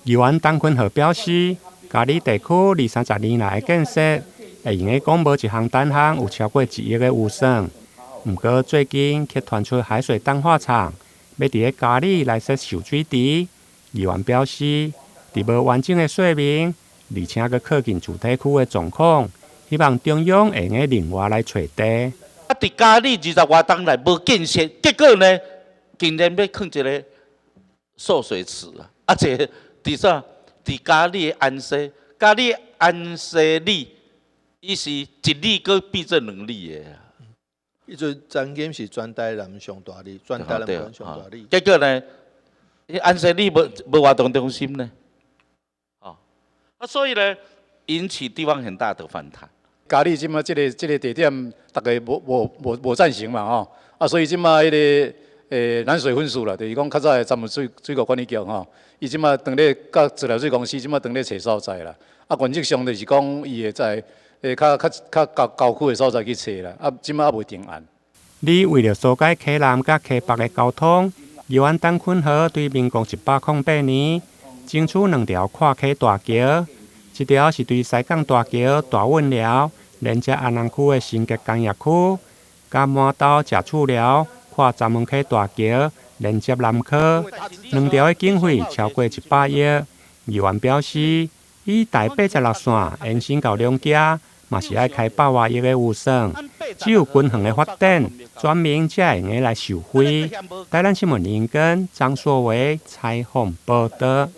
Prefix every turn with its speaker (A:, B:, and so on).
A: 議員陳坤和表示，佳里地區二三十年來的建設，會用得講無一項單項有超過一億的預算。毋過最近卻傳出海水淡化廠欲佇咧佳里來設受水池。議員表示，佇無完整的說明，而且閣靠近住宅區的狀況，希望中央會用得另外來揣地。
B: 啊！佇佳里二十外冬來無建設，結果呢，竟然欲囥一个受水池啊！啊，這個佇啥？佇佳里的安溪，佳里安溪里，伊是一里閣變做兩里的啊。
C: 伊陣曾經是全台南上大里，全台南縣上大里。
B: 結果呢，安溪里無活動中心呢，啊，所以呢，引起地方很大的反彈。
D: 佳里這馬這个地點，逐家無贊成嘛吼，啊，所以這馬彼个南水分署啦，就是講較早的專門水庫管理局吼，伊這馬當咧佮自來水公司，這馬當咧揣所在啦。啊，原則上就是講，伊會在較郊區的所在去揣啦。啊，這馬猶未定案。
A: 你為著疏解溪南佮溪北的交通，議員陳坤和對民國108年爭取兩條跨溪大橋，一條是對西港大橋大運寮連接安南區的新竹工業區，佮滿島食厝寮跨鄒門溪大橋連接南科，兩條的經費超過100億。議員表示，以台86線延伸到龍崎，嘛是愛開百外億的預算，只有均衡的發展，全民才會用得來受惠。台南新聞林根張碩維採訪報導。